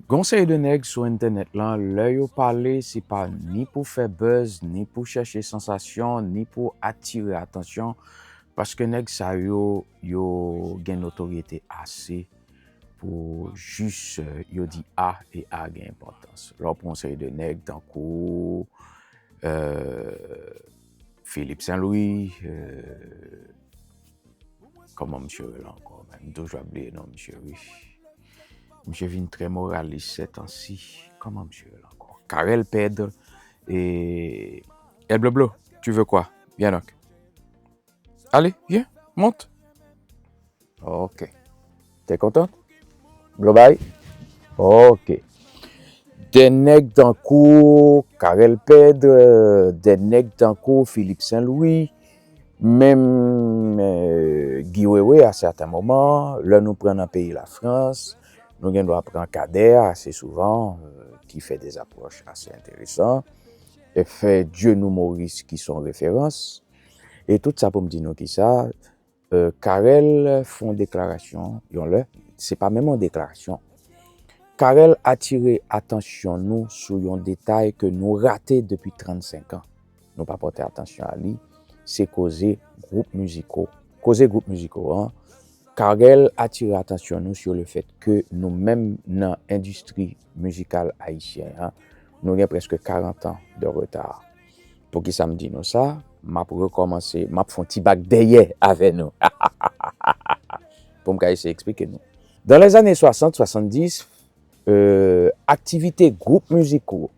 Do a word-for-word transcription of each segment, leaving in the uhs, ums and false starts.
Gon seri de nèg sou entènèt lan, lè yo pale, se pa ni pou fè buzz, ni pou chèche sansasyon, ni pou atire atansyon, paske nèg sa yo, yo gen notoryete ase pou jis, euh, yo di A e A gen enpòtans. Lè w pran yon seri de nèg tankou, euh, Philippe Saint-Louis, euh, kòman misye rele ankò, men m toujou ap bliye non misye, wi. Misye vin trè moralis sè tan si. Kòman misye rele ankò? Carel Pedre e El Bloblo, tu veux quoi? Viens donc. Allez, viens, monte. Ok. T'es content? Global? Ok. De nèg tankou Carel Pedre, de nèg tankou Philippe Saint-Louis, menm, euh, Guy Wewe, à certains moments, lè nou pran nan peyi Lafrans, nou gen dwa pran Kader ase souvan, euh, ki fè des approches assez intéressantes, e fè Dieunoup Maurice ki son référence. E tout sa pou m di nou ki sa, euh, Carel fè yon deklarasyon, yon lè, se pa menm yon deklarasyon. Carel atire atansyon nou sou yon detay ke nou rate depi trannsenk an. Nou pa pòte atansyon a li, se koze gwoup miziko. Koze gwoup miziko an, Carel atire atansyon nou sur le fait que nou menm nan endistri mizikal ayisyen an, nou gen prèske karant an de reta. Poukisa m di nou sa? M ap rekòmanse, m ap fè yon ti bak dèyè avè nou. Pou m ka eseye eksplike nou. Dans les années soixante, soixante-dix, euh, aktivite gwoup miziko,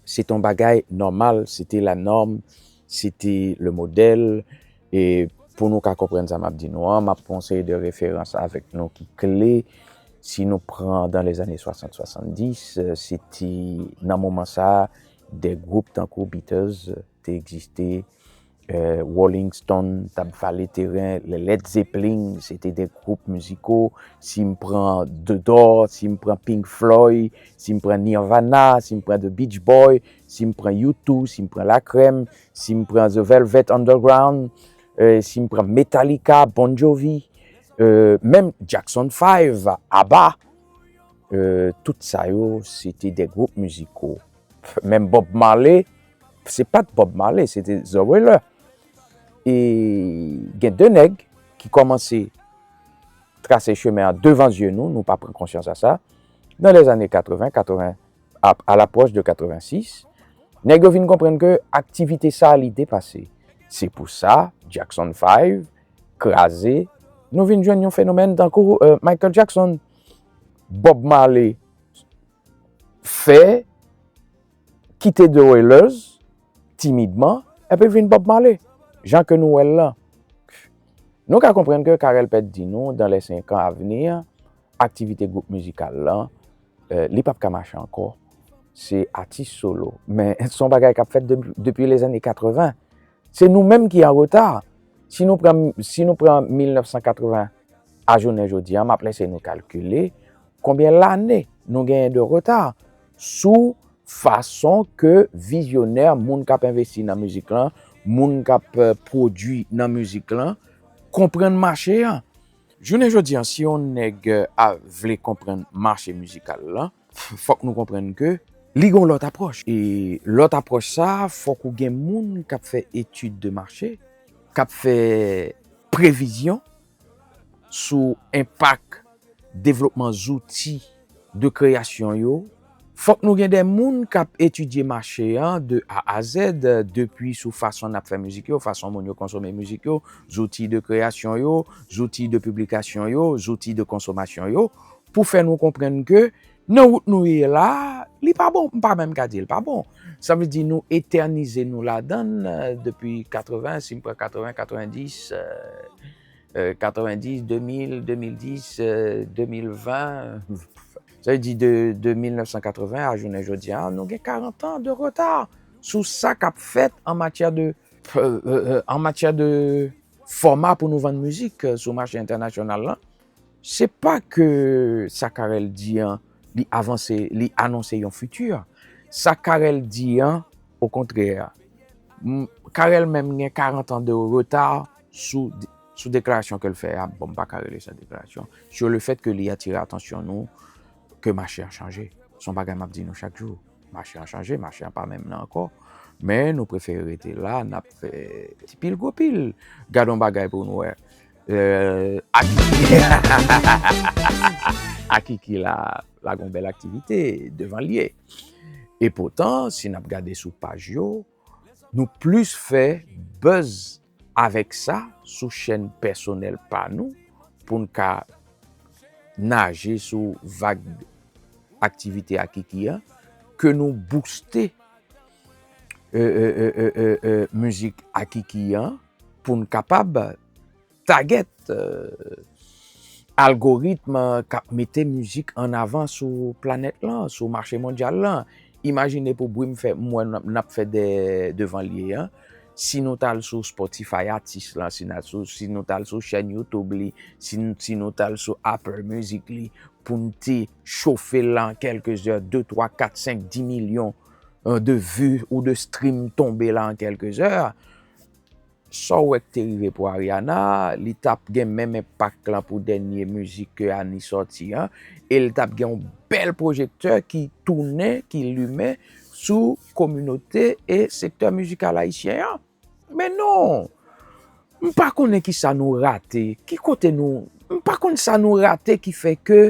se te yon bagay nòmal, se te la nòm, se te le modèl. E pou nou ka konprann sa m ap di nou an, m ap pran yon seri de referans avèk nou ki kle. Si nou pran dans les années soixante, soixante-dix, euh, se te nan moman sa a, de gwoup tankou Beatles te egziste, euh, Rolling Stone t ap vale teren, les Led Zeppelin, se te de gwoup miziko. Si m pran The Doors, si m pran Pink Floyd, si m pran Nirvana, si m pran The Beach Boys, si m pran U two, si m pran La Crème, si m pran The Velvet Underground, euh, si m pran Metallica, Bon Jovi, euh, menm Jackson five, ABBA, euh, tout sa yo, se te de gwoup miziko. Menm Bob Marley, se pa t Bob Marley, se te The Wailers. E gen de nèg ki kòmanse trase chemen an devan zye nou, nou pa pran konsyans a sa. Dans les années quatre-vingts, quatre-vingts, à, à l'approche de quatre-vingt-six, nèg yo vin konprann ke aktivite sa a li depase. Se pou sa, Jackson five kraze, nou vin jwenn yon fenomèn tankou, euh, Michael Jackson, Bob Marley fè kite The Wailers timidman, epi vin Bob Marley, jan ke nou wè l lan. Nou ka konprann ke Carel Pedre di nou, dans les cinq ans à venir, aktivite gwoup mizikal lan, euh, li p ap ka mache ankò. Se atis solo. Men se yon bagay k ap fèt de, depi les années quatre-vingts. Se nou menm ki an reta. Si nou pran, si nou pran mil nèf san katreven a jounen jodi a, m ap lese nou kalkile konbyen lane nou genyen de reta sou fason ke vizyonè, moun k ap envesti nan mizik lan, moun k ap, euh, pwodui nan mizik lan, konprann mache a. Jounen jodi a, si yon nèg, euh, a vle konprann mache mizikal lan, fòk nou konprann ke li gen yon lòt apwòch. E lòt apwòch sa a, fòk ou gen moun k ap fè etid de mache, k ap fè previzyon sou enpak devlopman zouti de kreyasyon yo. Fòk nou gen de moun k ap etidye mache an de A a Z, depi sou fason n ap fè mizik yo, fason moun yo konsome mizik yo, zouti de kreyasyon yo, zouti de piblikasyon yo, zouti de konsomasyon yo, pou fè nou konprann ke nan wout nou ye la, li pa bon. M pa menm ka di l pa bon. Sa vle di nou etènize nou ladan l, euh, depi katreven, si m pran katreven, katrevendis, euh, euh, katrevendis, de mil, de mil dis, euh, de mil ven. Sa vle di de, de mil nèf san katreven a jounen jodi a, nou gen karant an de reta sou sa k ap fèt an matyè de, euh, euh, euh, an matyè de fòma pou nou vann mizik, euh, sou mache entènasyonal lan. Se pa ke sa Carel di an, li avanse, li anonse yon fiti. Sa Carel di an, okontrè, m, Carel menm gen karant an de reta sou, sou deklarasyon ke l fè a. Bon, m pa ka rele sa deklarasyon. Sur le fait que li atire atansyon nou ke mache a chanje. Se yon bagay m ap di nou chak jou. Mache an chanje, mache an pa menm nan ankò. Men nou prefere rete la, n ap fè ti pil gwo pil. Gade yon bagay pou nou wè. Euh, Akiki. Akiki la, la gon bèl aktivite devan l ye. E poutan, si n ap gade sou paj yo, nou plis fè buzz avèk sa sou chèn pèsonèl pa nou pou n ka naje sou vag aktivite Akiki an, ke nou booste euh, euh, euh, euh, euh, euh, mizik Akiki an pou n kapab target euh, algoritm k ap mete mizik an avan sou planèt lan, sou mache mondyal lan. Imajine pou bri m fè m wè n ap fè de devan lye an. Si nou t al sou Spotify atis lan, si, n al sou, si nou t al sou chèn YouTube li, si, si nou t al sou Apple Music li, pou n te chofe l an kèlke zè, de, twa, kat, senk, dis milyon euh, de vues ou de stream tonbe la an kèlke zè. Sa w wè k te rive pou Ariana, li t ap gen menm enpak lan pou dènye mizik ke Annie sòti an, e l t ap gen yon bèl pwojektè ki tounen, ki limen sou kominote e sektè mizikal ayisyen an. Men non, m pa konnen ki sa nou rate, ki kote nou, m pa konn sa nou rate ki fè ke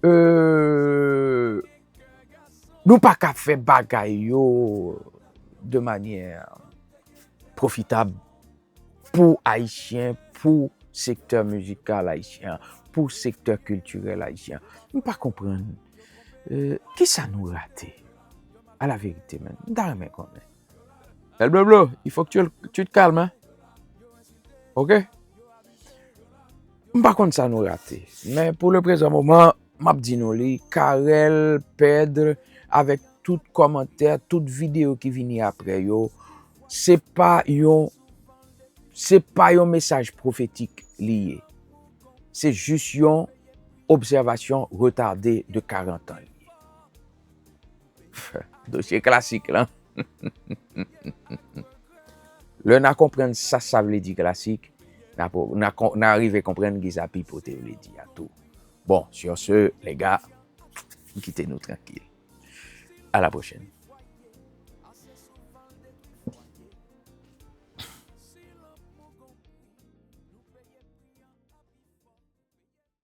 euh, nou pa ka fè bagay yo de manyè pwofitab pou Ayisyen, pou sektè mizikal ayisyen, pou sektè kiltirèl ayisyen. M pa konprann euh, ki sa nou rate. A la verite, menm, m ta renmen konnen. El Bloblo, il faut que tu, tu te calmes, hein? Ok? M pa konn sa nou rate. Men pou le prezan moman, m ap di nou li, Carel, Pedre, avèk tout kòmantè, tout videyo ki vini apre yo, se pa yon, se pa yon mesaj pwofetik li ye. Se jis yon obsèvasyon retade de karant an li ye. Dosye klasik lan. Lè n a konprann sa sa vle di klasik, n a, n a, n a rive konprann ki sa Pipo te vle di a tou. Bon, sur ce, les gars, m kite nou trankil. À la prochaine.